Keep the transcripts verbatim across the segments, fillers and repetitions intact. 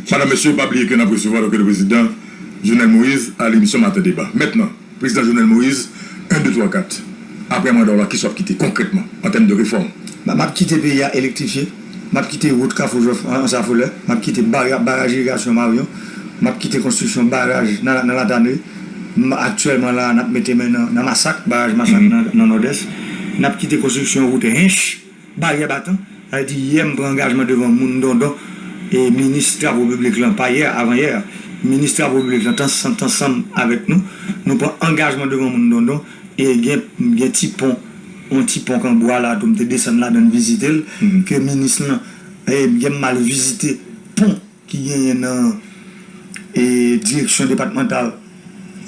Madanm, mesye, pa bliye ke n ap resevwa donk le prezidan Jovenel Moïse a lemisyon Maten Deba. Mentnan, prezidan Jovenel Moïse, en, de, twa, kat. Apre manda w la, kisa w ap kite konkrètman an tèm de refòm? M ap kite peyi a elektrifye. M ap kite wout Kafou Jòf an, an Safolè. M ap kite bara-, baraj irigasyon Maryon. M ap kite konstriksyon baraj nan, nan Latane. M, aktyèlman la, n ap mete men nan, nan Masak, baraj Masak nan, nan Nòdès. N ap kite konstriksyon wout Hench, Baryè Batan. Sa vle di, yè m pran angajman devan moun Dondon, e minis travo piblik lan, pa yè, avan yè, minis travo piblik lan t ansanm, t ansanm avèk nou. Nou pran angajman devan moun Dondon, e gen, gen ti pon, yon ti pon k an bwa la tou, m te desann ladan l vizite l, ke minis lan, e gen m al vizite pon ki genyen nan, e, direksyon depatmantal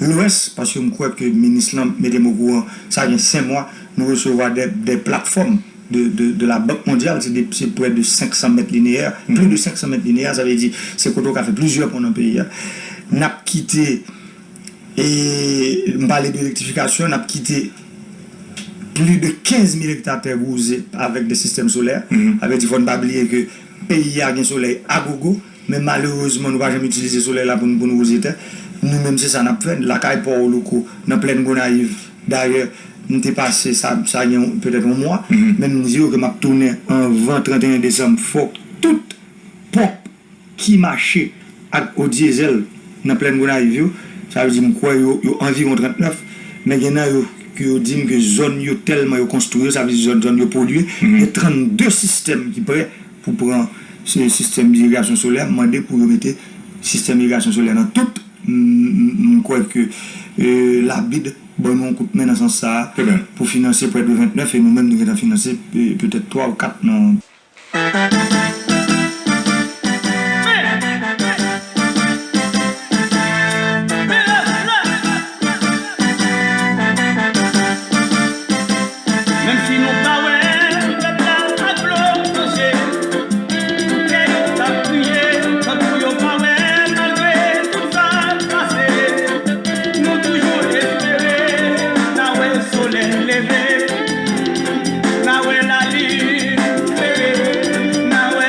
Lwès, paske m kwè ke minis lan mete m okouran, sa gen senk mwa, nou resevwa de, de platfòm de, de, de la Bank Mondyal, se de, se prè de senk san mèt lineyè, plis de senk san mèt lineyè, sa vle di, se kote w ka fè plizyè pon nan peyi a. N ap kite, e, m pale de elektrifikasyon, n ap kite plis de kenz mil ekta tè wouze avèk de sistèm solè. Sa vle di, fò n pa bliye ke peyi a gen solèy agogo, men malerezman, nou pa janm itilize solèy la pou n, pou n wouze tè. Nou menm, se sa n ap fè. Lakay Pò Louko, nan plèn Gonayiv, dayè, m te pase sa, sa gen petèt yon mwa, men m di yo ke m ap tounen anvan trannteyen desanm. Fòk tout ponp ki mache ak odyezèl nan plèn Gonayiv yo, sa vle di m kwè yo, yo anviwon trannèf, men gen nan yo ke yo di m ke zòn yo tèlman yo konstwi yo, sa vle di zòn, zòn yo polye, gen trannde sistèm ki prè pou pran se sistèm irigasyon solè. M mande pou yo mete sistèm irigasyon solè nan tout. M, m, m kwè ke, e, labid ban nou yon kout men nan sans sa a pou finanse prè de vennèf, e nou menm nou gentan finanse, e, petèt twa ou kat nan Menm si nou pa wè pèp la ak dlo nan je, kè yo t ap kriye, tankou yo pa wè, malgre tout sa k pase, nou toujou espere n a wè solèy leve, n a wè lalin klere, n a wè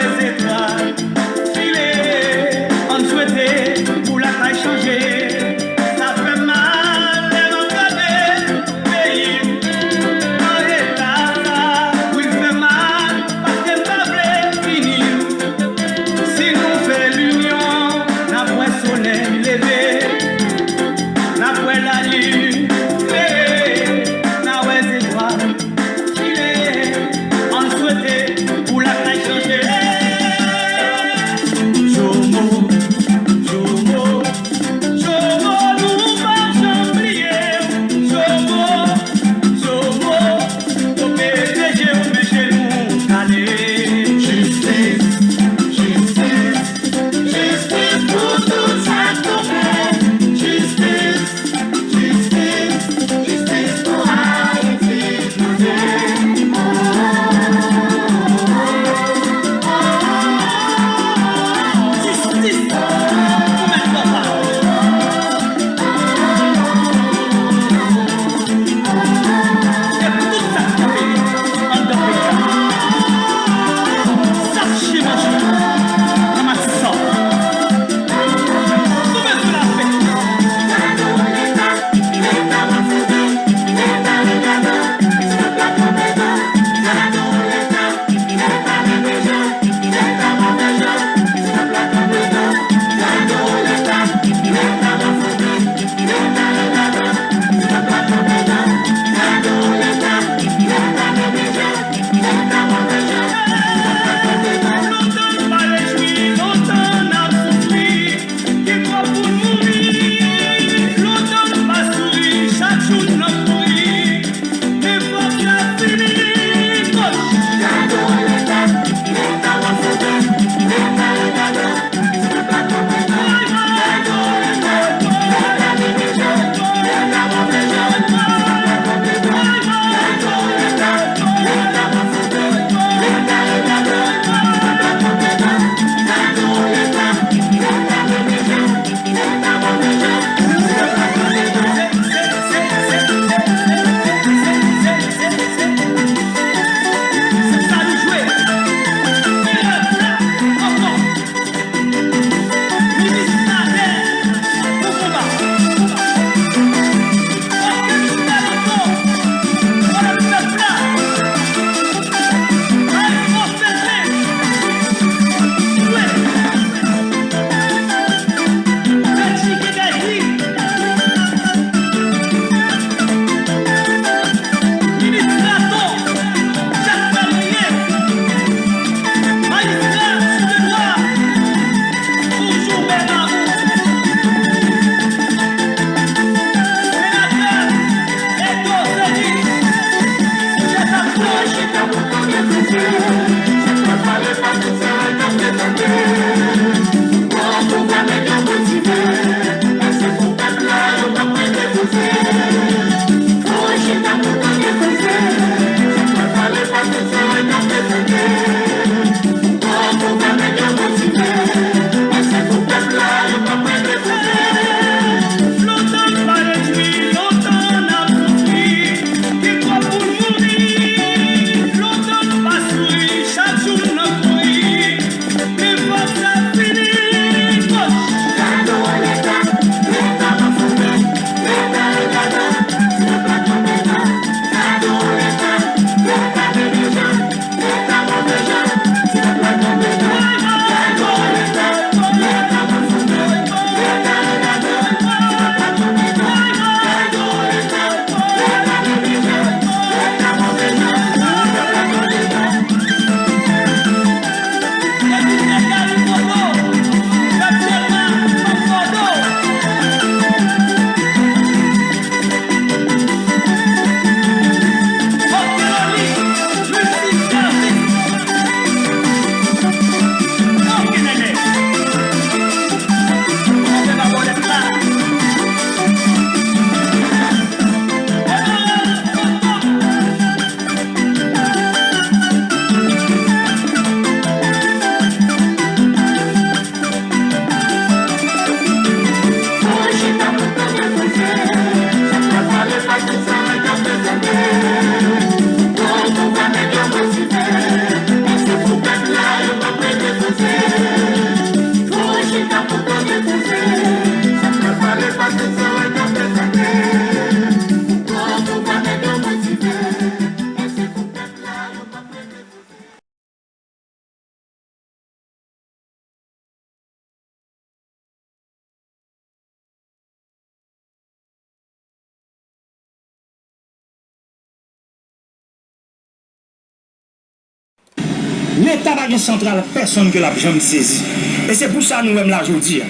Leta pa gen santral pèsonn ke l ap janm sezi. E se pou sa nou wè m la jodi a.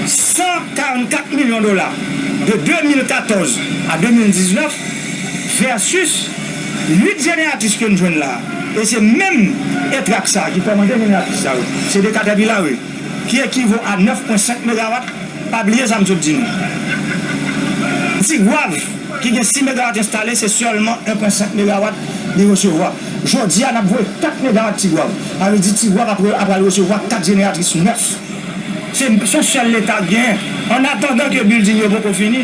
San karannkat milyon dola de de mil katòz a de mil diznèf versus uit jeneratris ke n jwenn la. E se menm etrak sa a ki kòmande jeneratris sa yo. Se de Caterpillar, wi, ki ekivo a nèf pwen senk megawat. Pa bliye sa m sot di nou. Tigwav, ki gen sis megawat enstale, se sèlman en pwen senk megawat li resevwa. Jodi a, n ap voye kat megawat Tigwav. Sa vle di Tigwav ap, ap pral resevwa kat jeneratris nèf. Se, se yon sèl Leta k genyen. An atandan ke bilding yo poko fini,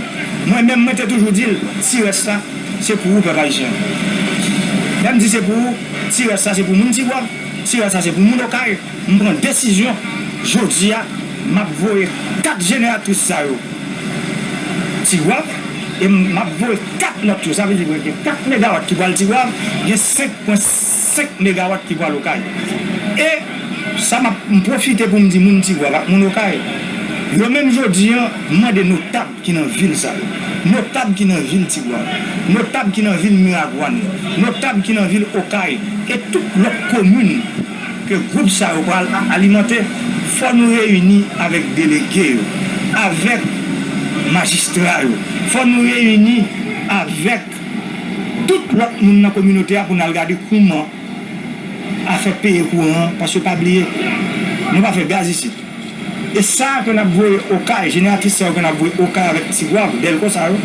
mwen menm, mwen te toujou di l, ti rès la, se pou ou, pèp ayisyen. Lè m di se pou ou, ti rès la, se pou moun Tigwav, ti rès la, se pou moun Okay. M pran desizyon, jodi a, m ap voye kat jeneratris sa yo Tigwav, e m ap voye kat lòt yo. Sa vle di, gen kat megawat ki pral Tigwav, gen senk pwen senk megawat ki pral Okay. E sa m ap, m pwofite pou m di moun Tigwav ak moun Okay, yo menm jodi a, m mande notab ki nan vil sa yo, notab ki nan vil Tigwav, notab ki nan vil Miragwàn, notab ki nan vil Okay, e tout lòt komin ke gwoup sa yo pral a-, alimante, fò nou reyini avèk delege yo, avèk majistra yo, fò nou reyini avèk tout lòt moun nan kominote a pou n al gade kouman afè peye kouran an, paske pa bliye, nou pa fè gaz isit. E sa ke n ap voye Okay, jeneratris sa yo ke n ap voye Okay avèk Tigwav, Dèlko sa yo,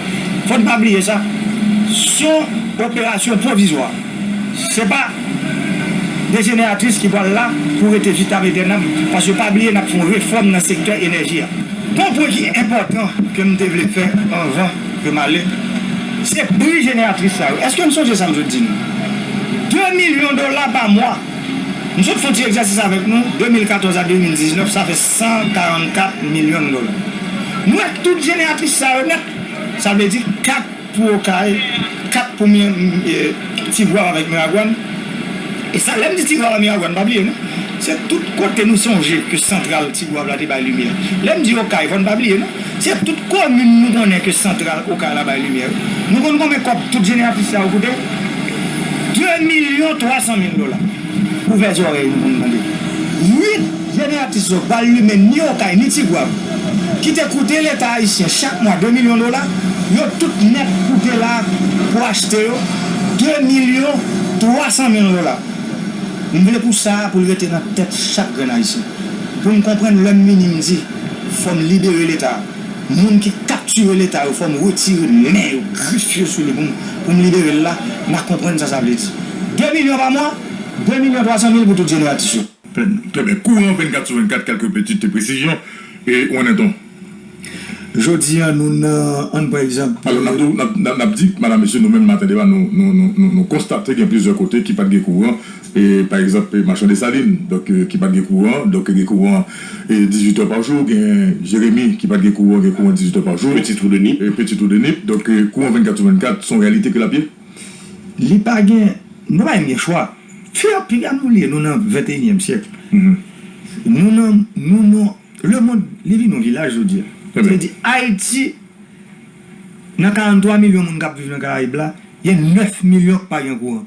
fò n pa bliye sa. Se yon operasyon pwovizwa. Se pa de jeneratris ki pral la pou rete vitam etènam, paske pa bliye n ap fè yon refòm nan sektè enèji a. Gon pwen ki enpòtan ke m te vle fè anvan ke m ale, se pri jeneratris sa yo. Èske n sonje sa m sot di nou? De milyon dola pa mwa. M sot fè yon ti egzèsis avèk nou, de mil katòz a de mil diznèf, sa fè san karannkat milyon dola. Nou wè tout jeneratris sa yo nèt, sa vle di kat pou Okay, kat pou mi, e, Tigwav avèk Miragwàn. E sa, lè m di Tigwav ak Miragwàn, pa bliye non. Se tout kote nou sonje ke santral Tigwav la te bay limyè. Lè m di Okay, fò n pa bliye non. Se tout komin nou konnen ke santral Okay la bay limyè. Nou konn konbyen kòb tout jeneratris sa yo koute? De milyon twa san mil dola. Ouvè zòrèy nou pou n tande. Uit jeneratris yo pral limen ni Okay ni Tigwav, ki te koute Leta ayisyen chak mwa de milyon dola, yo tout nèt koute la pou achte yo de milyon twa san mil dola. M vle pou sa a pou l rete nan tèt chak grenn ayisyen. Pou n konprann lè m vini m di, fò m libere Leta a. Moun ki kaptire Leta yo, fò m retire men yo, grif yo sou li pou m, pou m libere l la, n a konprann sa sa vle di. De milyon pa mwa, de milyon twa san mil pou tout jeneratris yo. Trè byen. Kouran vennkat sou vennkat, kèlke pitit presizyon, e ou an enton. Jodi a, nou nan, ann pran egzanp. Alò, n ap, n ap, n ap, n ap di, madam, mesye, nou menm, Maten Deba, nou, nou, nou, nou, nou konstate gen plizyè kote ki pa t gen kouran. E, pa egzanp, e, Machan Desalin, donk, e, ki pa t gen kouran, donk, gen kouran, e, dizuit è pa jou, gen Jeremi ki pa t gen kouran, gen kouran dizuit è pa jou. Peti Twou de Nip. E, Peti Twou de Nip, donk, e, kouran vennkat sou vennkat, se yon reyalite ke l ap ye. Li pa gen, nou pa menm gen chwa. Fè pi gad nou li ye, nou nan venteyinyèm syèk. Nou nan, nou nan, lemonn, li vin yon vilaj jodi a. Sa vle di, Ayiti, nan karanntwa milyon moun k ap viv nan Karayib la, gen nèf milyon k pa gen kouran.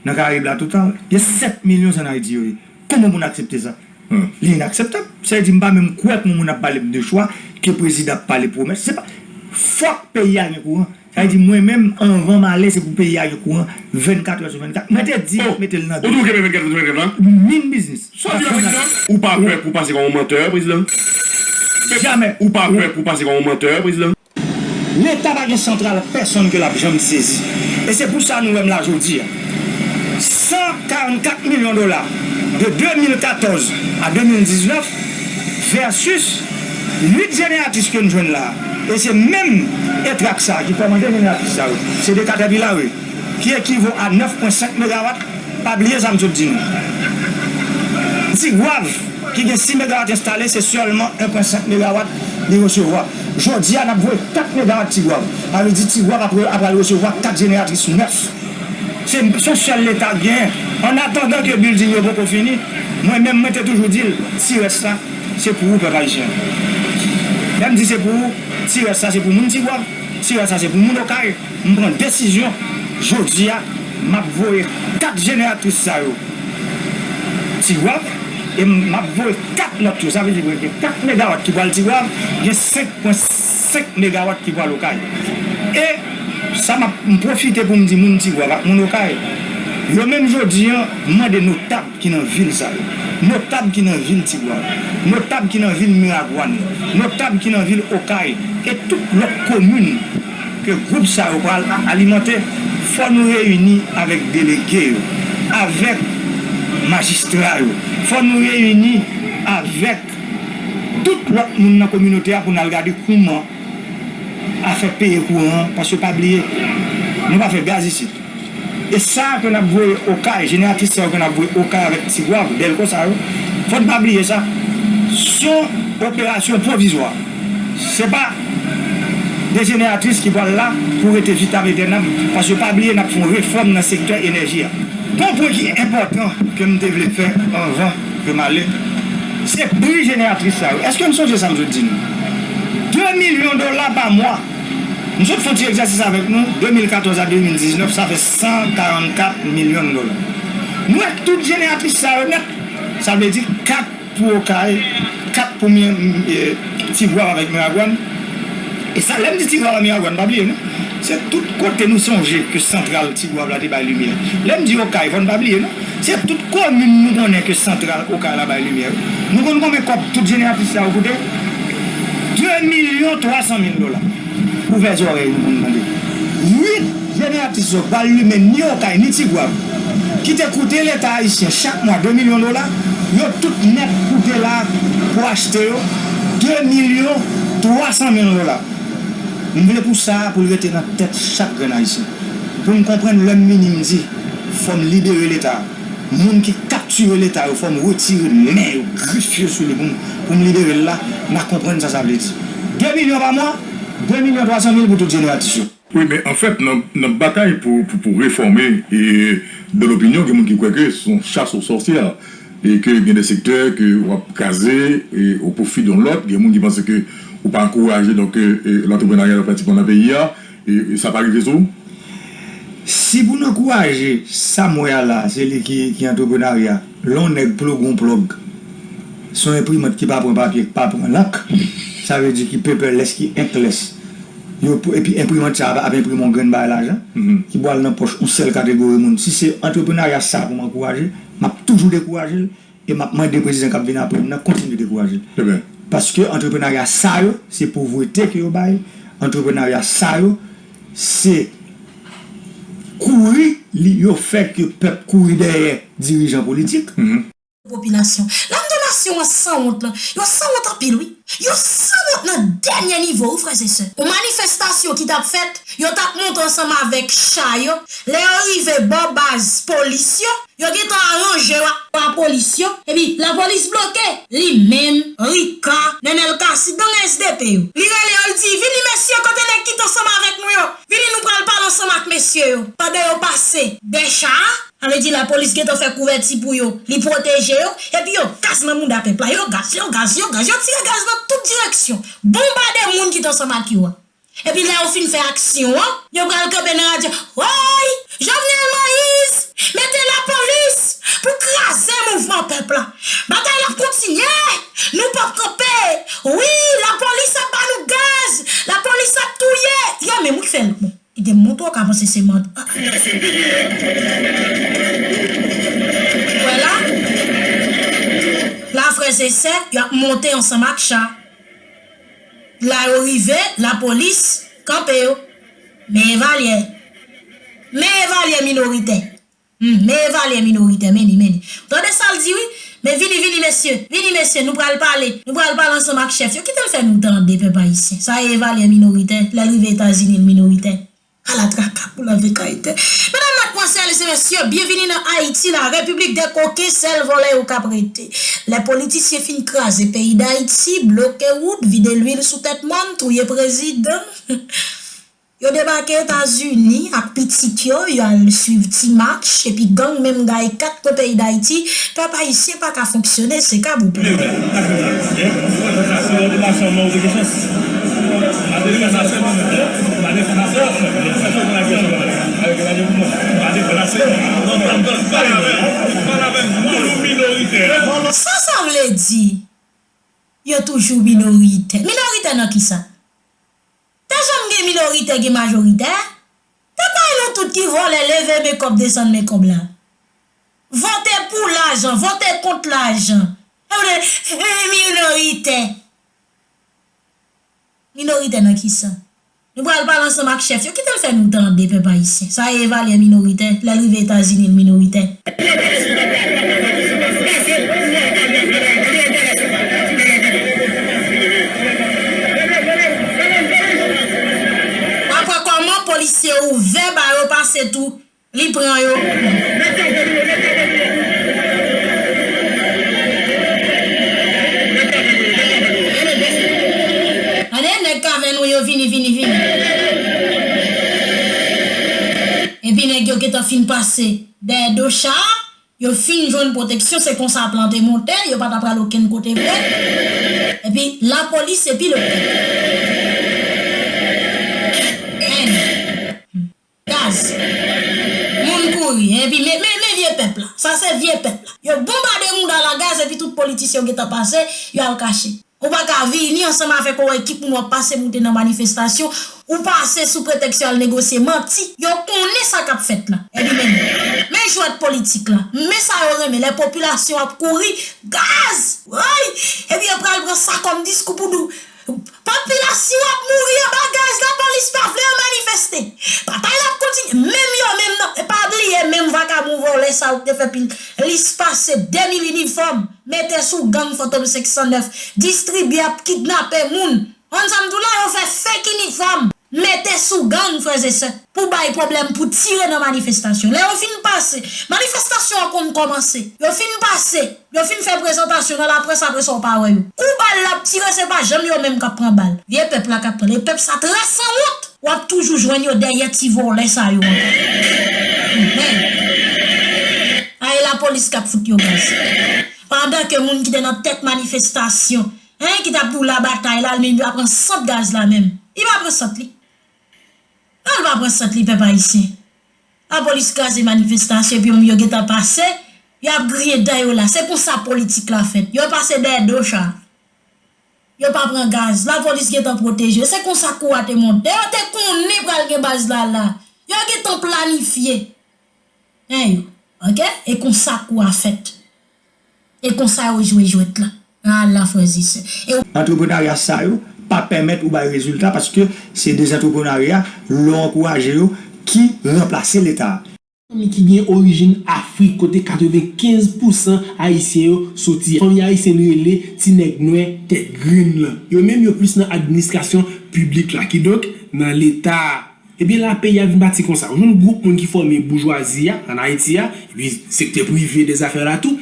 Nan Karayib la total, gen sèt milyon se ann Ayiti yo ye. Kòman pou n aksepte sa? Li inakseptab. Sa vle di, m pa menm kwè ke yon moun ap pale m de chwa, ke prezidan ap pale pwomès. Se pa, fòk peyi a gen kouran. Sa vle di, mwen menm, anvan m ale, se pou peyi a gen kouran vennkat è sou vennkat. Mwen te di, mete l nan de. Ou di w kenbe vennkat è sou vennkat la? Min biznis. Sa w di la, prezidan? Ou pa pè pou pase kòm yon mantè, prezidan? Jamè. Ou pa pè pou pase kòm yon mantè, prezidan? Leta pa gen santral pèsonn ke l ap janm sezi. E se pou sa nou wè m la jodi a. San karannkat milyon dola de de mil katòz a de mil diznèf versus uit jeneratris ke n jwenn la. E se menm etrak sa a ki kòmande jeneratris sa yo. Se de Caterpillar, wi, ki ekivo a nèf pwen senk megawat. Pa bliye sa m sot di nou. Tigwav, ki gen sis megawat enstale, se sèlman en pwen senk megawat li resevwa. Jodi a, n ap voye kat megawat Tigwav. Sa vle di Tigwav ap, ap pral resevwa kat jeneratris nèf. Se, se yon sèl Leta k genyen. An atandan ke bilding yo poko fini, mwen menm, mwen te toujou di l, ti rès la, se pou ou, pèp ayisyen. Lè m di se pou ou, ti rès la, se pou moun Tigwav, ti rès la, se pou moun Okay. M pran desizyon, jodi a, m ap voye kat jeneratris sa yo Tigwav, e m ap voye kat lòt yo. Sa vle di, gen kat megawat ki pral Tigwav, gen senk pwen senk megawat ki pral Okay. E sa m ap, m pwofite pou m di moun Tigwav ak moun Okay, yo menm jodi a, m mande notab ki nan vil sa yo, notab ki nan vil Tigwav, notab ki nan vil Miragwàn, notab ki nan vil Okay, e tout lòt komin ke gwoup sa yo pral a-, alimante, fò nou reyini avèk delege yo, avèk majistra yo, fò nou reyini avèk tout lòt moun nan kominote a pou n al gade kouman afè peye kouran an, paske pa bliye, nou pa fè gaz isit. E sa ke n ap voye Okay, jeneratris sa yo ke n ap voye Okay avèk Tigwav, Dèlko sa yo, fò n pa bliye sa. Se yon operasyon pwovizwa. Se pa de jeneratris ki pral la pou rete vitam etènam, paske pa bliye n ap fè yon refòm nan sektè enèji a. Gon pwen ki enpòtan ke m te vle fè anvan ke m ale, se pri jeneratris sa yo. Èske n sonje sa m sot di nou? De milyon dola pa mwa. M sot fè yon ti egzèsis avèk nou, de mil katòz a de mil diznèf, sa fè san karannkat milyon dola. Nou wè tout jeneratris sa yo nèt, sa vle di kat pou Okay, kat pou mi-, e, Tigwav avèk Miragwàn. E sa, lè m di Tigwav ak Miragwàn, pa bliye non. Se tout kote nou sonje ke santral Tigwav la te bay limyè. Lè m di Okay, fò n pa bliye non. Se tout komin nou konnen ke santral Okay la bay limyè. Nou konn konbyen kòb tout jeneratris sa yo koute? De milyon twa san mil dola. Ouvè zòrèy nou pou n tande. Uit jeneratris yo pral limen ni Okay ni Tigwav, ki te koute Leta ayisyen chak mwa de milyon dola, yo tout nèt koute la pou achte yo de milyon twa san mil dola. M vle pou sa a pou l rete nan tèt chak grenn ayisyen. Pou n konprann lè m vini m di, fò m libere Leta a. Moun ki kaptire Leta yo, fò m retire men yo, grif yo sou li pou m, pou m libere l la, n a konprann sa sa vle di. De milyon pa mwa, de milyon twa san mil pou tout jeneratris yo. Wi, men anfèt, nan, nan batay pou, pou, pou refòme, e, dans l'opinion, gen moun ki kwè ke se yon chasse aux sorcières, e ke gen de sektè ke w ap kraze, e, au profit de yon lòt, gen moun ki panse ke ou pa ankouraje, donk, e, e, lantrepreneryat pratikman nan peyi a, e, e sa pa rive sou ou? Si pou n ankouraje, sa m wè a la, se li ki, ki antreprenarya, lè yon nèg ploge yon plòg, se yon enprimant ki pa pran papye, ki pa pran lank, sa vle di ki paperless, ki inkless. Yo, epi enprimant sa a ap enprime yon grenn bagay lajan, ki pral nan pòch yon sèl kategori moun. Si se antreprenarya sa a pou m ankouraje, m ap toujou dekouraje l, e m ap mande prezidan k ap vin apre m nan kontinye dekouraje l. Trè byen. Paske antreprenarya sa yo, se povrete ke yo bay, antreprenarya sa yo, se kouri li, yo fè ke pèp kouri dèyè dirijan politik. Popilasyon. Lame de nasyon an sanwont lan. Yo sanwont anpil, wi. Yo sanwont nan dènye nivo, wi, frè e sè. Yon manifestasyon ki t ap fèt, yo t ap monte ansanm avèk cha yo. Lè yo rive bò baz polis yo, yo gentan aranje yo ak lapolis yo. Epi, lapolis bloke. Li menm, Rika, Nenel Cassy, gang S D P yo. Li rele yo, li di, "Vini, mesye, kote nèg ki t ansanm avèk nou yo? Vini, nou pral pale ansanm ak mesye yo." Pandan yo pase dèyè cha a, sa vle di lapolis gentan fè kouvèti pou yo, li pwoteje yo, epi yo gaz nan mouda pèp la, yo gaz, yo gaz, yo gaz, yo tire gaz nan tout direksyon, bonbade moun ki t ansanm ak yo a. Epi lè yo fin fè aksyon an, yo pral kanpe nan radyo, "Woy, Jovenel Moïse mete lapolis pou kraze mouvman pèp la. Batay la ap kontinye, nou p ap kanpe. Wi, lapolis ap ba nou gaz, lapolis ap touye." Yo menm wi k fè l. Bon, kite m montre w ka panse se mant. Wè la, la frè e sè, y ap monte ansanm ak cha. La yo rive, lapolis kanpe yo. Men evalyè. Men evalyè minoritè. Hmm, men evalyè minoritè, men li, men li. Tande sa l di wi. Men vini, vini mesye, vini mesye, nou pral pale, nou pral pale ansanm ak chèf yo. Kite l fè nou tande, pèp ayisyen. Sa e evalyè minoritè, lè l rive Etazini, l minoritè. Ala traka pou lavi kayitè. Medam, madmwazèl e mesye, byenvini nan Ayiti, la République des coquins, sèl vòlè yo k ap rete. Lè politisyen fin kraze peyi Dayiti, bloke wout, vide lwil sou tèt mòn, touye prezidan. Yo debake Etazini ak pitit yo, yo al swiv ti match, epi gang menm gaye kat kwen peyi Dayiti, pèp ayisyen pa ka fonksyone, se kaboup. Sa sa vle di? Yo toujou minoritè. Minoritè nan kisa? Te janm gen minoritè, gen majoritè? Te bay nou tout ki vòlè, leve men kòb, desann men kòb la. Vote pou lajan, vote kont lajan. Minoritè. Minoritè nan kisa? Nou pral pale ansanm ak chèf yo. Kite l fè nou tande, pèp ayisyen. Sa e evalyè minoritè. Lè l rive Etazini, l minoritè. W ap wè kòman polisye ouvè ba yo pase tou. Li pran yo. Tande, nèg k avè nou yo vini, vini, vini. Epi nèg yo gentan fin pase dèyè do cha a, yo fin jwenn pwoteksyon, se konsa plan te monte, yo pa ta pral okenn kote vre. Epi lapolis epi le pèp. Gaz. Moun kouri, epi men, men, men vye pèp la. Sa se vye pèp la. Yo bonbade mouda l a gaz, epi tout politisyen yo gentan pase, yo al kache. Ou pa ka vini ansanm avèk yon ekip moun w ap pase moute nan manifestasyon, ou pase sou pretèks yo al negosye manti. Yo konnen sa k ap fèt la. Epi men, men jwèt politik la. Men sa yo renmen, lè popilasyon ap kouri, gaz! Woy! Epi yo pral pran sa kòm diskou pou di w, popilasyon ap mouri anba gaz, lapolis pa vle yo manifeste. Batay la ap kontinye. Menm yo menm nan, pa bliye menm vakabon vòlè sa yo ki te fè pil, lis pase de mil inifòm, mete sou gang Fantom senk san nèf, distribye, ap kidnape moun. Konn sa m di w la, yo fè fake inifòm, mete sou gang, frè e sè, pou bay pwoblèm, pou tire nan manifestasyon. Lè yo fin pase, manifestasyon an konn kòmanse. Yo fin pase, yo fin fè prezantasyon nan laprès, apre sa w pa wè yo. Kou bal la ap tire, se pa janm yo menm k ap pran bal. Vye pèp la k ap pran l. E pèp sa trè sanwont. W ap toujou jwenn yo dèyè ti vòlè sa yo ankò. Men, a e lapolis k ap fout yo gaz. Pandan ke moun ki te nan tèt manifestasyon, en, ki t ap di w la batay la, li menm li pa pran sant gaz la menm. Li pa pran sant li. Non, li pa pran sant li, pèp ayisyen. Lapolis kraze manifestasyon, epi yo menm yo gentan pase, y ap griyen dan yo la. Se konsa politik la fèt. Yo pase dèyè do cha. Yo pa pran gaz. Lapolis gentan pwoteje. Se konsa kou a te monte. Yo te konnen pral gen baz la la. Yo gentan planifye. Hein, yo. Oke? E konsa kou a fèt. E konsa yo jwe jwèt la. Ala frè e sè. E w- Antreprenarya sa yo pa pèmèt ou bay rezilta paske se de zantreprenarya, lè w ankouraje yo, ki ranplase Leta. Fanmi ki gen orijin Afrik, kote katrevenkenz pousan Ayisyen yo soti. Fanmi ayisyèn rele Ti Nèg Nwè Tèt Grenn lan. Yo menm, yo plis nan administrasyon piblik la, kidonk nan Leta a. Ebyen, la peyi a vin pati konsa. Ou jwenn gwoup moun ki fòme boujwazi a, ann Ayiti a, epi sektè prive dèzafè la tou,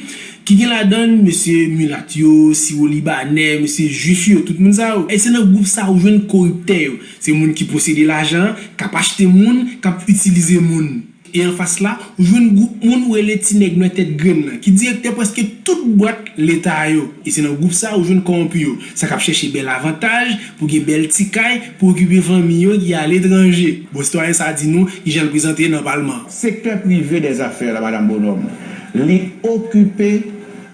ki gen ladan l mesye milat yo, siwo libanè, mesye jwif yo, tout moun sa yo. E se nan gwoup sa a ou jwenn koriptè yo. Se moun ki posede lajan an, k ap achte moun, k ap itilize moun. E anfas la, ou jwenn gwoup moun ou rele Ti Nèg Nwè Tèt Grenn lan, ki direktè prèske tout bwat Leta yo. E se nan gwoup sa a ou jwenn kòwonpi yo, sa k ap chèche bèl avantaj, pou gen bèl ti kay, pou okipe fanmi yo ki aletranje. Bon, sitwayen sa a di nou kijan l prezante nan palman an. Sektè prive dèzafè la, Madam Bonhomme, li okipe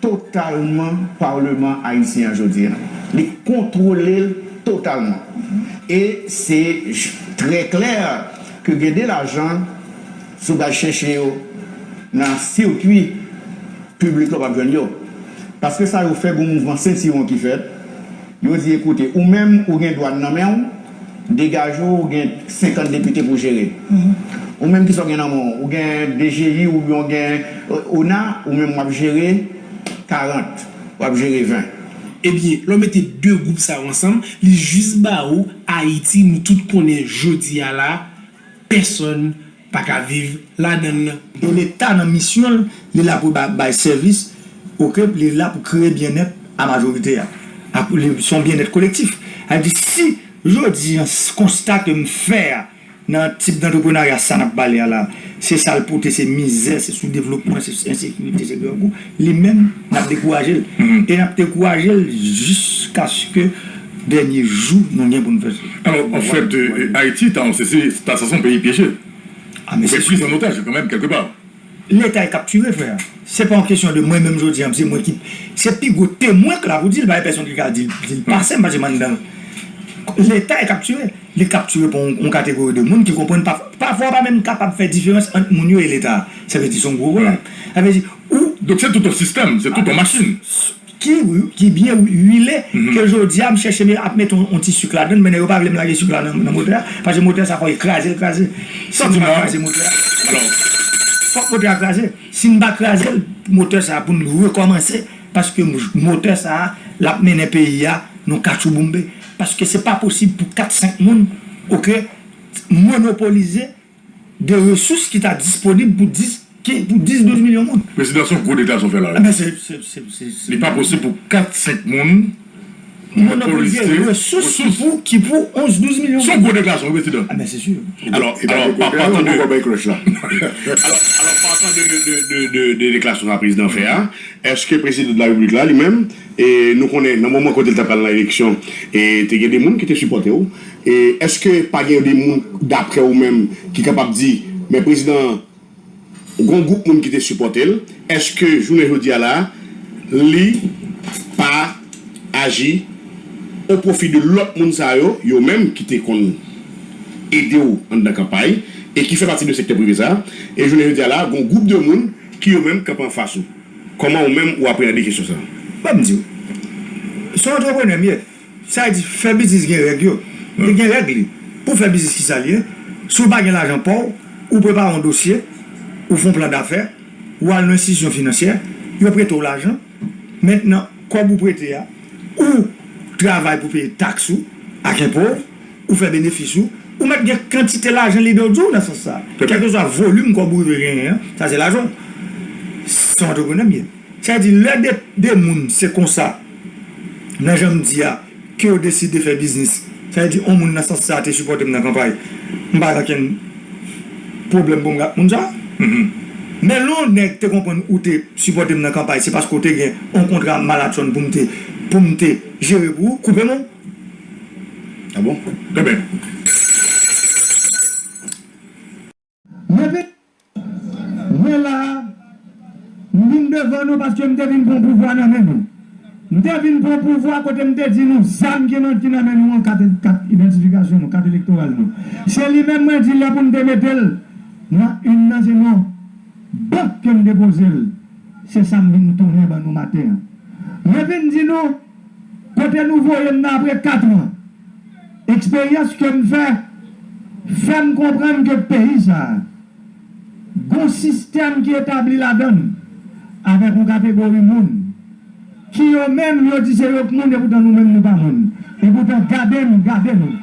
totalman palman ayisyen an jodi a. Li kontwole l totalman. E se j- trè klè ke gen de lajan, si w pral chèche yo nan sikui piblik la, w p ap jwenn yo. Paske sa yo fè, gen yon mouvman sentiwon ki fèt. Yo di, ekoute, ou menm, ou gen dwàn nan men w, degaje w, ou gen senkant depite pou jere. Ou menm, kisa w gen nan men w? Ou gen D G I oubyen w gen, euh, ona, ou menm w ap jere karant, w ap jere ven. Ebyen, lè w mete de gwoup sa yo ansanm, li jis ba ou Ayiti nou tout konnen jodi a la, pèsonn pa ka viv ladan l nan. E Leta nan misyon l, li la pou ba- bay sèvis, oke, li la pou kreye byennèt a majorite a. A- li- se yon byennèt kolektif. Sa vle di, si jodi a, s- konsta ke m fè a, nan tip dantreprenarya sa n ap pale a la, se sa l pote, se mizè, se soudevlopman, se ensekirite, se grangou, li menm, n ap dekouraje l. E n ap dekouraje l jiskaske Dènye jou nou gen pou n fè. Alors, en fait, euh, Haïti, ta, se, se, ta, sa se yon peyi pyeje. Ah, men Ou se fè sir. Pris en otage, quand même, quelque part. Leta e kaptire, frè. Se pa yon kesyon de mwen menm jodi a, se mwen ki. Se pi gwo temwen k la pou di l, pa gen pèsonn ki ka di l, di l pase m, paske m anndan l. Leta e kaptire. Li kaptire pou yon, yon kategori de moun ki konprann pa. Pafwa, w pa menm kapab fè diferans ant moun yo e Leta. Sa vle di, se yon gwo pwoblèm. Sa vle di, ou. Donc, c'est tout un système, c'est toute une machine. Ki, ki byen wile, ke jodi a, m chèche ap mete yon, yon ti sik ladan l, men nèg yo pa vle m lage sik la nan, nan motè a, paske motè sa fò e kraze l, kraze. Si m pa kraze motè a, fòk motè a kraze. Si m pa kraze l, motè sa a pou n rekòmanse, paske motè sa a, l ap mennen peyi a nan katchouboumbe. Paske se pa posib pou kat, senk moun, oke, monopolize de resous ki ta disponib pou dis, ki, pou dis, douz milyon moun. Prezidan, se yon gwo deklarasyon w fè la wi. Men se, se, se, se, se. Li pa posib pou kat, senk moun monopolize resous ki pou, ki pou onz, douz milyon moun. Se yon gwo deklarasyon wi, Prezidan. Ah, men se si. Alò, alò, pa, patan de, alò, alò, patan de, de, de, de, de deklarasyon sa prezidan fè a, èske prezidan de la repiblik la, li menm, e nou konnen, nan moman kote l t ap pral nan eleksyon, e te gen de moun ki te sipòte w, e èske pa gen de moun, daprè ou menm, ki kapab di, men prezidan, gon gwoup moun ki te sipòte l, èske jounen jodi a la, li pa aji o pwofi de lòt moun sa yo, yo menm ki te konn ede w anndan kanpay, e ki fè pati de sektè prive sa, e jounen jodi a la, gon gwoup de moun ki yo menm kanpe anfas ou. Kòman ou menm ou apreande kesyon sa? Ban m di w. Se yon antreprenè m ye. Sa vle di, fè biznis gen règ yo. Li gen règ li. Pou w fè biznis, kisa l ye? Si w pa gen lajan pa w, ou prepare yon dosye, ou fè yon plan dafè, ou al nan enstitisyon finansyè, yo prete w lajan. Mentnan, kòb ou prete a, ou travay pou peye taks ou ak enpo w, ou fè benefis ou, ou mèt gen kantite lajan lide w di w nan sans sa. Kèlkeswa volim kòb ou rive genyen an, sa se lajan w. Se yon antreprenè m ye. Sa vle di, lè de, de moun, se konsa, nan jan m di a, ke yo deside fè biznis, sa vle di, yon moun nan sans sa te sipòte m nan kanpay, m pa gen okenn pwoblèm pou m ak moun sa. Men lè yon nèg te konprann ou te sipòte m nan kanpay, se paske w te gen yon kontra malatchonn pou m te, pou m te jere pou ou, koupe men w. Ah bon? Trè byen. Mwen vin, mwen la a, m vin devan nou paske m te vin pran pouvwa nan men nou. M te vin pran pouvwa kote m te di nou zam ki nan, ki nan men nou an, kat, kat idantifikasyon nou, kat elektoral nou. Se li menm mwen di lè pou m te mete l nan youn nan se non bank ke m depoze l. Se sa m vin tounen ban nou maten an. Mwen vin di nou, kote nou voye m nan apre kat an, eksperyans ke m fè, fè m konprann ke peyi sa a, gon sistèm ki etabli ladan l, avèk yon kategori moun, ki yo menm, yo di se yo k moun, epoutan nou menm, nou pa moun. Epoutan, gade n, gade nou.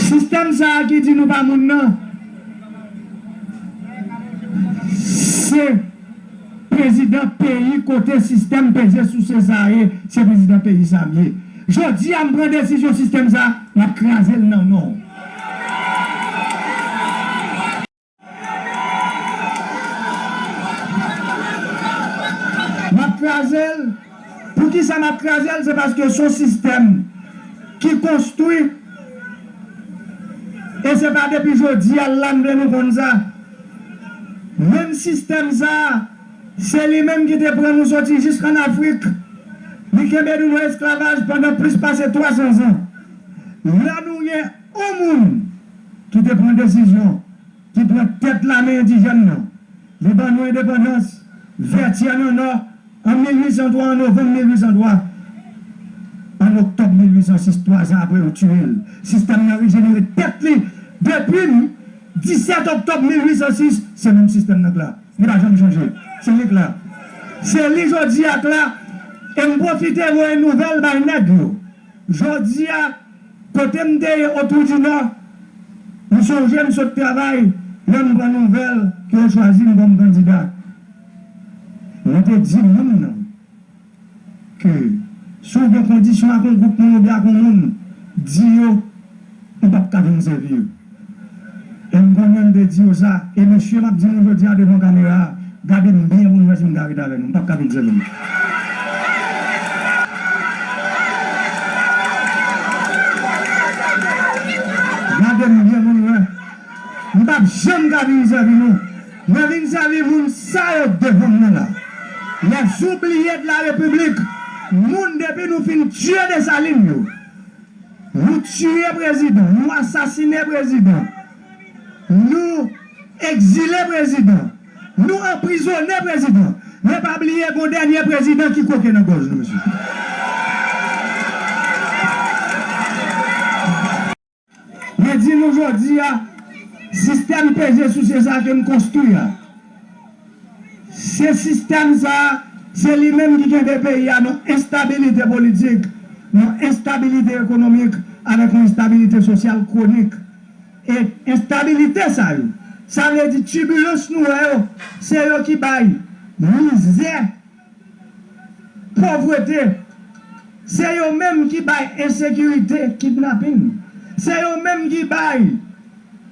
Sistèm sa a ki di nou pa moun nan, se prezidan peyi kote sistèm peze souse sa a ye, se prezidan peyi sa a m ye. Jodi a, m pran desizyon sistèm sa a, m ap kraze l nan non w. M ap kraze l. Poukisa m ap kraze l? Se paske se yon sistèm ki konstwi, e se pa depi jodi a l la m vle nou konn sa. Menm sistèm sa a, se li menm ki te pran nou soti jis ann Afrik. Li kenbe nou nan esklavaj pandan plis pase twa san zan. Lè nou gen yon moun ki te pran desizyon, ki pran tèt lame endijèn nan, li ban nou endepandans, Vètyè nan Nò, an mil uit san twa, an novanm mil uit san twa, an oktòb mil uit san sis, twa zan apre, yo tiye l. Sistèm nan rejenere tèt li depi disèt oktòb mil uit san sis, se menm sistèm nan k la. Li pa janm chanje. Se li k la. Se li jodi a k la. E m pwofite voye nouvèl bay nèg yo. Jodi a, kote m te ye Otwou di Nò, m sonje m sot travay, lè m pran nouvèl ke yo chwazi m kòm kandida. Mwen te di moun nan ke si w gen kondisyon ak yon gwoup moun oubyen ak yon moun, di yo, m p ap ka vin sèvi yo. E m konnen m te di yo sa, e mesye m ap di nou jodi a devan kamera a, gade m byen pou nou si m ka ret avè nou, m p ap ka vin sèvi nou. Gade m byen pou nou wè. M p ap janm ka vin sèvi nou. Mwen vin sèvi moun sa yo devan m nan la. Les oubliés de la République. Moun depi nou fin tiye Desalin yo. Nou tiye prezidan, nou asasine prezidan, nou egzile prezidan, nou anprizone prezidan. Men pa bliye gon dènye prezidan ki kwoke nan gòj nou, mesye. Mwen di nou jodi a, sistèm peze souse sa ke m konstwi a, se sistèm sa a, se li menm ki kenbe peyi a nan enstabilite politik, nan enstabilite ekonomik, avèk yon enstabilite sosyal kwonik. E enstabilite sa yo, sa vle di tibilans nou wè yo, se yo ki bay mizè, povrete. Se yo menm ki bay ensekirite, kidnapin. Se yo menm ki bay,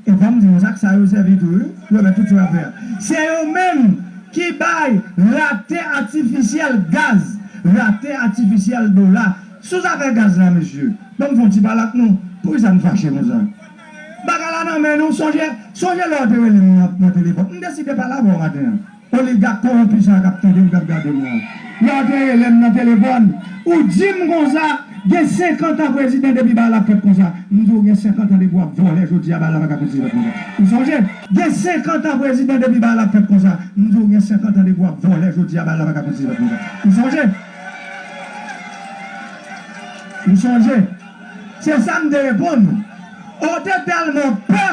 e fò m di nou sa, sa yo sèvi tou, wi. Yo mèt tout sa yo ap fè a. Se yo menm ki bay latè atifisyèl gaz, latè atifisyèl dola. Sou zafè gaz la, mesye, ban m fè yon ti pale ak nou. Poukisa n fache konsa? Bagay la nan men nou. Sonje, sonje lè w te rele m nan, nan telefòn. M deside pale avè w maten an. Oligak kowonpi sa k ap tande m, k ap gade m la. Lè w te rele m nan telefòn, ou di m konsa, gen senkant an prezidan depi bagay la ap fèt konsa. M di w gen senkant an depi w ap vòlè, jodi a bagay la pa ka kontinye fèt konsa. Ou sonje? Gen senkant an prezidan depi bagay la ap fèt konsa. M di w gen senkant an depi w ap vòlè, jodi a bagay la pa ka kontinye fèt konsa. Ou sonje? Ou sonje? Se sa m te reponn ou. Ou te tèlman pè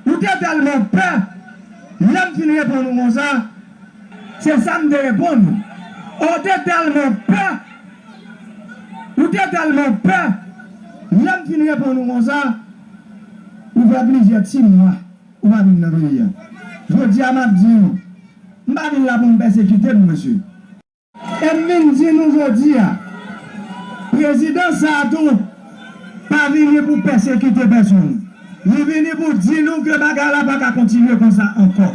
Ou te tèlman pè, lè m fin reponn ou konsa, se sa m te reponn ou. Ou te tèlman pè, ou te tèlman pè, lè m fin reponn ou konsa, ou fè plizyè ti mwa, ou pa vin nan peyi a. Jodi a, m ap di nou, m pa vin la pou m pèsekite nou, mesye. E m vin di nou jodi a, prezidan sa a tou pa vini pou pèsekite pèsonn. Li vini pou di nou ke bagay la pa ka kontinye konsa ankò.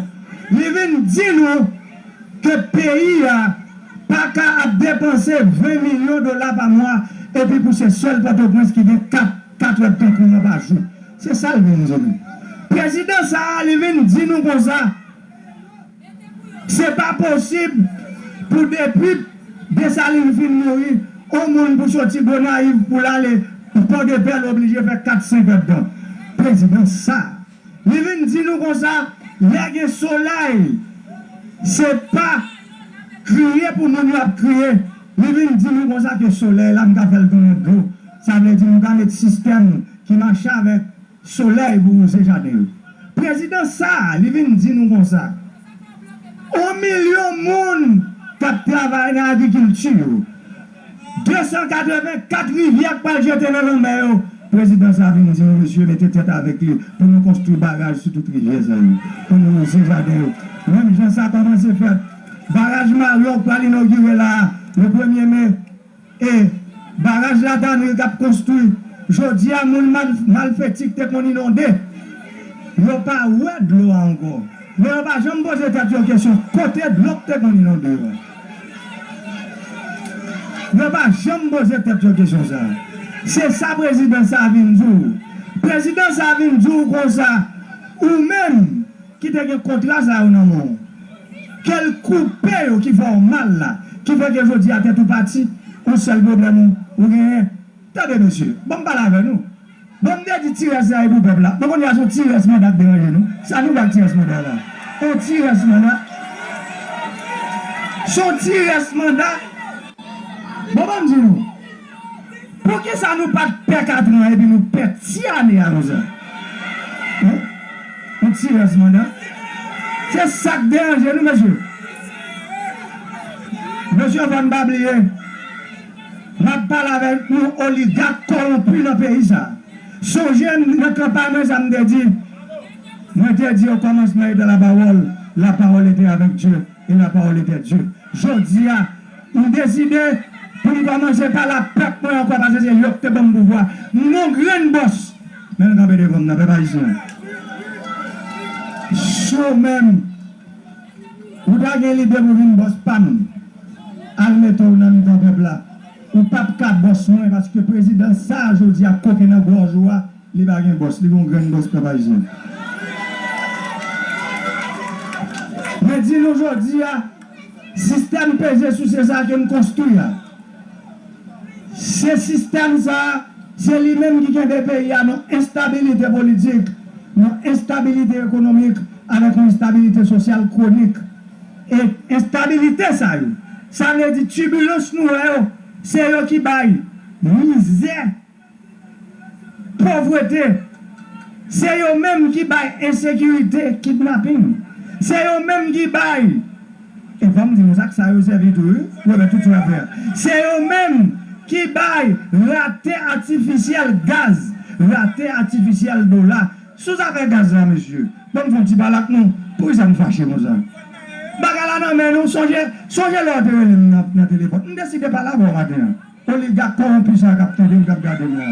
Li vin di nou ke peyi a pa ka ap depanse ven milyon dola pa mwa epi pou se sèl Pòtoprens ki gen kat, kat èdtan kouran pa jou. Se sa l vin di nou. Prezidan sa a, li vin di nou konsa, se pa posib pou depi Desalin fin mouri, yon moun pou soti Gonayiv pou l ale Pòdepè, l oblije fè kat, senk èdtan. Prezidan sa a, li vin di nou konsa, lè gen solèy, se pa kriye pou moun yo ap kriye. Li vin di nou konsa ke solèy la, m ka fè l tounen dlo. Sa vle di nou ka met sistèm ki mache avèk solèy pou wouze jaden yo. Prezidan sa a, li vin di nou konsa, yon milyon moun k ap travay nan agrikilti yo, de san katrevenkat rivyè k pral jete nan lanmè yo. Prezidan sa a vin di nou, mesye, mete tèt avèk li pou nou konstwi baraj sou tout rivyè sa yo, pou nou wouze jaden yo. Menm jan sa kòmanse fèt, baraj Maryò k pral inogire la a, le premye me, E baraj Latanri k ap konstwi, jodi a moun mal, Malfeti k te konn inonde, yo pa wè dlo a ankò. Men yo pa janm poze tèt yo kesyon kote dlo k te konn inonde yo a. Yo pa janm poze tèt yo kesyon sa a. Se sa prezidan sa a vin di w. Prezidan sa a vin di w konsa, ou menm, ki te gen kontra sa yo nan men w, ke l koupe yo ki fè w mal la, ki fè ke jodi a tèt ou pati, yon sèl pwoblèm ou, ou genyen. Tande, mesye, ban m pale avè nou. Bon, m te di ti rès la e pou pèp la. Bon, kounye a, se yon ti rès manda k deranje nou. Sa nou ba l ti rès manda la? Yon ti rès manda? Se yon ti rès manda? Bon, ban m di nou. Poukisa nou pa t pè kat an epi nou pè ti ane a konsa? Hein? Yon ti rès manda. Se sa k deranje nou, mesye. Mesye, fò n pa bliye, m ap pale avèk nou oligak kòwonpi nan peyi sa a. Sonje nan kanpay mwen sa m te di. Mwen te di, au commencement était la parole, la parole était avec Dieu, et la parole était Dieu. Jodi a, m deside pou m kòmanse pale ak pèp mwen ankò, paske se yo ki te ban m pouvwa. M gon grenn bòs, men l kanpe devan m nan, pèp ayisyen. Cho menm. Ou ta gen lide pou vin bòs pa m, al mete w nan mitan pèp la. Ou p ap ka bòs mwen, paske prezidan sa a jodi a koke nan gòj ou a, li pa gen bòs, li gon grenn bòs pèp ayisyen. Mwen di nou jodi a, sistèm peze souse sa a ke m konstwi a, se sistèm sa a, se li menm ki kenbe peyi a nan enstabilite politik, nan enstabilite ekonomik, avèk yon enstabilite sosyal kwonik. E enstabilite sa yo, sa vle di tibilans nou wè yo, se yo ki bay mizè, povrete. Se yo menm ki bay ensekirite, kidnaping. Se yo menm ki bay, e fò m di nou sa, sa yo sèvi tou, wi, pou remèt tout sa yo fè a. Se yo menm ki bay rate atifisyèl gaz, rate atifisyèl dola. Sou zafè gaz la, mesye, ban m fè yon ti pale ak nou. Poukisa m fache konsa? Bagay la nan men nou, sonje, sonje lè w te rele m nan, nan telefòn. M deside pale avè w maten an. Oligak kòwonpi sa k ap tande m, k ap gade m la.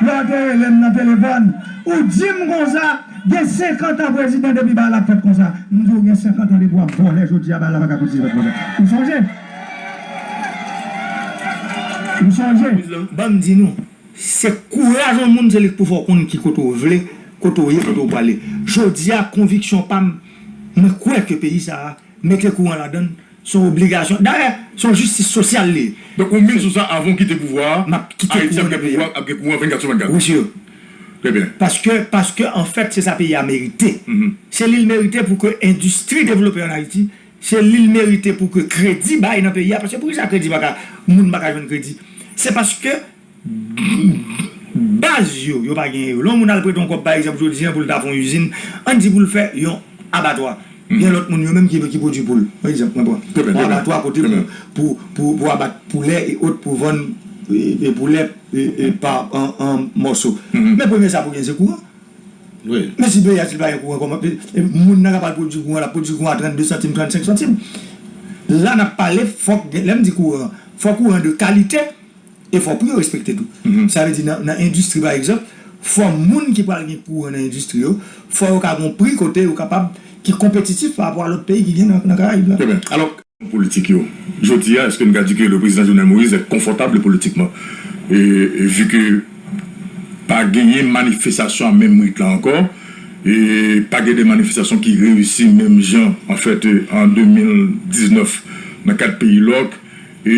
Lè w te rele m nan telefòn, ou di m konsa, gen senkant an prezidan depi bagay la ap fèt konsa. M di w gen senkant an depi w ap vòlè, jodi a bagay la pa ka kontinye fèt konsa. Ou sonje? Ou sonje? Ban m di nou, se kouraj yon moun, se li k pou fè w konn ki kote w vle, kote w ye, kote w prale. Jodi a, konviksyon pa m, mwen kwè ke peyi sa a, mete kouran ladan l, se yon obligasyon. Dayè, se yon jistis sosyal li ye. Donk, ou menm sou sa, avan w kite pouvwa a, m ap kite kouran nan peyi a. Ayiti ap gen pouvwa, ap gen kouran vennkat sou vennkat. Wi, sir. Trè byen. Paske, paske, anfèt, se sa peyi a merite. Se li l merite pou ke endistri devlope ann Ayiti. Se li l merite pou ke kredi bay nan peyi a. Paske poukisa kredi pa ka, moun pa ka jwenn kredi? Se paske baz yo, yo pa genyen yo. Lè yon moun al prete yon kòb, pa egzanp, jodi a, pou l ta fè yon izin, ann di pou l fè yon abatwa. Gen lòt moun yo menm ki, ki pwodui poul. Pa egzanp, mwen pran yon abatwa kote pou, pou, pou, pou abat poulè e ot pou vann, e, e poulè, e, e pa an, an mòso. Men premye sa pou gen se kouran. Men si peyi a, si l pa gen kouran, kòman, e, e moun nan ka pral pwodui kouran, l ap pwodui kouran a trannde santim, trannsenk santim. La n ap pale, fòk gen, lè m di kouran, fòk kouran de kalite, e fò pri yo respekte tou. Sa vle di nan, nan endistri, pa egzanp, fò moun ki pral gen kouran nan endistri yo, fò yo ka gon pri kote yo kapab, ki konpetitif pa rapò a lòt peyi ki gen nan, nan Karayib la. Trè byen. Alò, politik yo. Jodi a, èske n ka di ke le président Jovenel Moïse est confortable politiquement? E, e vi ke pa genyen manifestasyon a menm rit la ankò, e pa gen de manifestasyon ki reyisi menm jan, anfèt, an de mil diznèf nan kad peyi lòk, e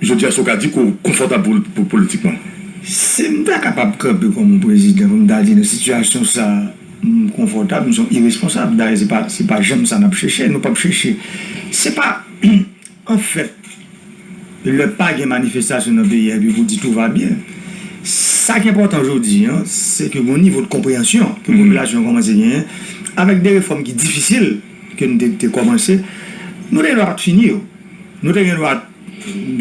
jodi a, èske w ka di ke w konfòtab pou, pou politikman? Si m ta kapab kanpe kòm yon prezidan pou m ta di nan sitiyasyon sa a, m konfòtab, m se yon iresponsab. Dayè, se pa, se pa janm sa n ap chèche, nou p ap chèche. Se pa, anfèt, lè pa gen manifestasyon nan peyi a, epi pou di tout va bien. Sa k enpòtan jodi a, se ke gon nivo de konpreyansyon ke popilasyon an kòmanse genyen, avèk de refòm ki difisil ke n te, te kòmanse, nou te gen dwa pa t fini yo. Nou te gen dwa,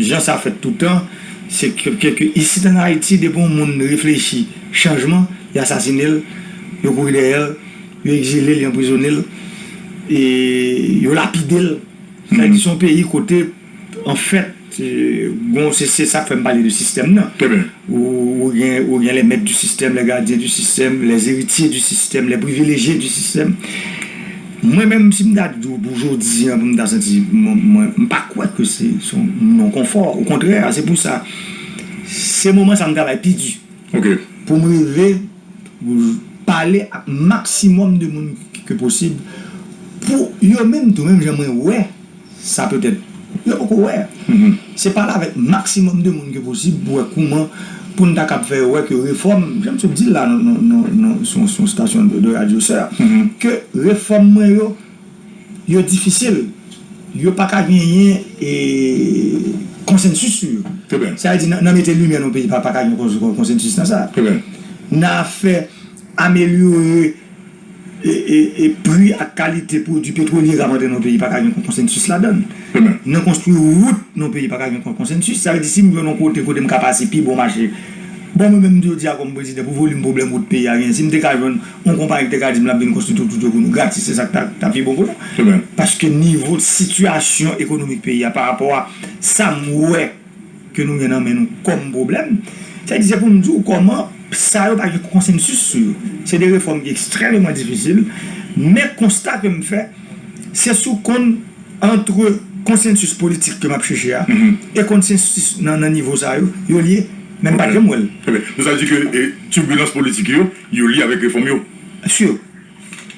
jan sa fèt toutan, se ke, ke, ke isit ann Ayiti, depi yon moun reflechi chanjman, y asasine l, yo kouri dèyè l, yo egzile l, yo anprizone l, e yo lapide l. Sa vle di, se yon peyi kote, anfèt, e, bon, se, se sa k fè m pale de sistèm nan. Ou, ou gen, ou gen les maîtres du système, les gardiens du système, les héritiers du système, les privilégiés du système. Mwen menm, si m ta di w pou jodi a, pou m ta santi, mwen, mwen, m pa kwè ke se, se yon non konfò. Okontrè, se pou sa, se moman sa m travay pi di. Pou m rive pale ak maksimòm de moun ke posib, pou yo menm tou, menm jan mwen wè sa petèt yo poko wè. Se pale avèk maksimòm de moun ke posib pou wè kouman, pou n ta kab fè yo wè ke refòm, jan m sot di l la nan, nan, nan, nan, sou, sou yon stasyon de, de radyo sè, ke refòm mwen yo, yo difisil. Yo pa ka genyen, e, konsensis sou yo. Sa vle di, nan, nan mete limyè nan yon peyi, pa, pa ka gen kons-, konsensis nan sa. Nan afè amelyore e, e, e pri ak kalite pwodui petwolye k ap antre nan peyi, pa ka gen konsensis ladan l. Nan konstwi wout nan peyi, pa ka gen konsensis. Sa vle di, si m jwenn yon kote, kote m ka pase pi bon mache, bon, mwen menm, jodi a, kòm prezidan, pou volim pwoblèm wout peyi a genyen, si m te ka jwenn yon konpayi ki te ka di m l ap vin konstwi tout wout yo pou nou gratis, se sa k ta, ta pi bon pou nou. Paske nivo sitiyasyon ekonomik peyi a, pa rapò a sa m wè ke nou gen nan men nou kòm pwoblèm. Sa vle di, se pou m di w kòman sa yo pa gen konsensis sou yo. Se de refòm ki ekstrèmeman difisil, men konsta ke m fè, Se sou konn ant konsensis politik ke m ap chèche a e konsensis nan, nan nivo sa yo, yo lye, men m pa t janm wè l. Ebyen, nou sa di ke e, tibilans politik yo, yo lye avèk refòm yo. Sure.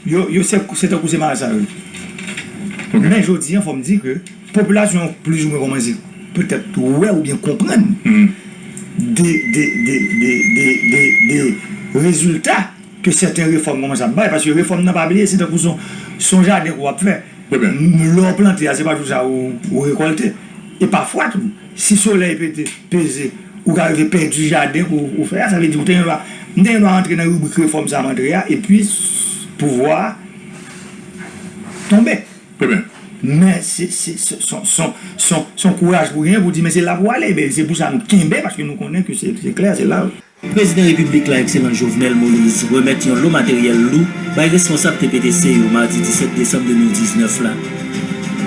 Yo, yo se, se tankou se malad sa yo ye. Men jodi an, fò m di ke popilasyon an plizoumwen kòmanse petèt wè oubyen konprann de, de, de rezilta ke sèten refòm kòmanse ap bay, paske refòm nan, pa bliye, se tankou se yon, se yon jaden ke w ap fè. Lè w plante a, se pa jou sa ou, ou rekòlte. E pafwa tou, si solèy pete, peze, ou ka rive pèdi jaden ke w, ou fè a, sa vle di ou te gen dwa, m te gen dwa antre nan ribrik refòm sa m antre a, epi pouvwa a tonbe. Men se, se, se, se, se, se yon kouraj pou w genyen pou w di, men se la pou w ale, men se pou sa nou kenbe, paske nou konnen ke se, se klè, se la. Prezidan Repiblik la, Ekselans Jovenel Moïse, remèt yon lo materyèl lou bay responsab T P T C yo madi disèt desanm de mil diznèf la.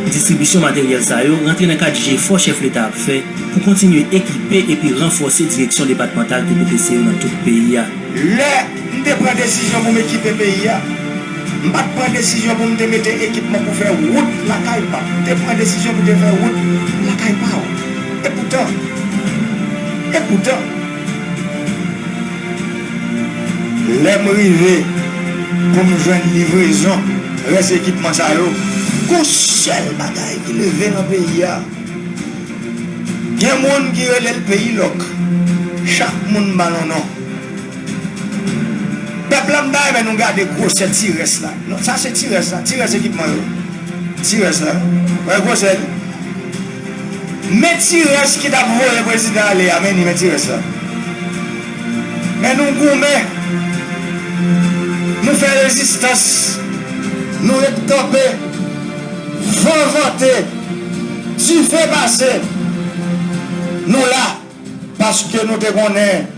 Distribisyon materyèl sa yo rantre nan kad jefò chèf leta ap fè pou kontinye ekipe epi ranfòse direksyon depatmantal T P T C yo nan tout peyi a. Lè m te pran desizyon pou m ekipe peyi a, m pa t pran desizyon pou m te mete ekipman pou fè wout lakay pa m. M te pran desizyon pou te fè wout lakay pa w. Epoutan, epoutan, lè m rive pou m jwenn livrezon rès ekipman sa yo, gon sèl bagay ki leve nan peyi a. Gen moun ki rele l peyi lòk. Chak moun ba l yon non. Pèp la, m ta renmen nou gade gwosè ti rès la. Non, sa se ti rès la, ti rès ekipman yo. Ti rès la. Wè gwosè li. Men ti rès ki t ap voye prezidan ale a, men li, men ti rès la. Men nou goumen. Nou fè rezistans. Nou ret kanpe. Van vante. Dife pase. Nou la. Paske nou te konnen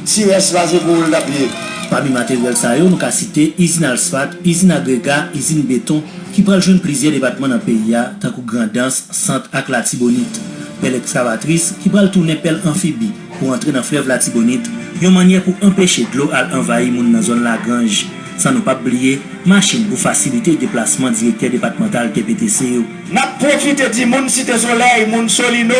ti rès la se pou ou l t ap ye. Pami materyèl sa yo, nou ka site izin asfat, izin agrega, izin beton, ki pral jwenn plizyè depatman nan peyi a, tankou Grandans, Sant ak Latibonit. Pèl ekskavatris, ki pral tounen pèl anfibi pou antre nan flèv Latibonit, yon mannyè pou anpeche dlo al anvayi moun nan zòn Lagranj. San nou p ap bliye, machin pou fasilite deplasman direktè depatmantal T P T C yo. N ap pwofite di moun Site Solèy, moun Solino,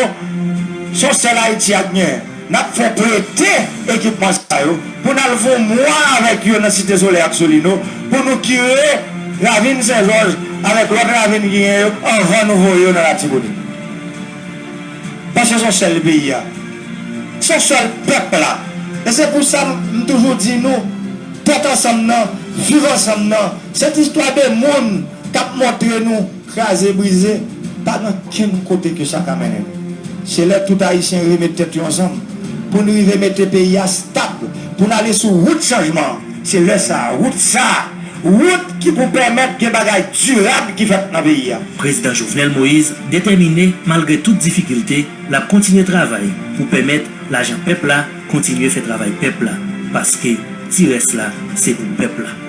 se yon sèl Ayiti y ap genyen. N ap fè prete ekipman sa yo pou n al fè yon mwa avèk yo nan Site Solèy ak Solino pou nou kire ravin Sen Jòj avèk lòt ravin ki genyen yo anvan nou voye yo nan Latibonit. Paske se yon sèl peyi a. Se yon sèl pèp la. E se pou sa m, m toujou di nou, tèt ansanm nan, viv ansanm nan, se t istwa de moun k ap montre nou kraze brize, pa gen kenn kote ke sa ka mennen nou. Se lè tout Ayisyen remèt tèt yo ansanm pou n rive mete peyi a stab, pou n ale sou wout chanjman an. Se lè sa a, wout sa a, wout ki pou pèmèt gen bagay dirab ki fèt nan peyi a. Prezidan Jovenel Moïse detèmine, malgre tout difikilte, l ap kontinye travay pou pèmèt lajan pèp la kontinye fè travay pèp la, paske ti rès la se pou pèp la.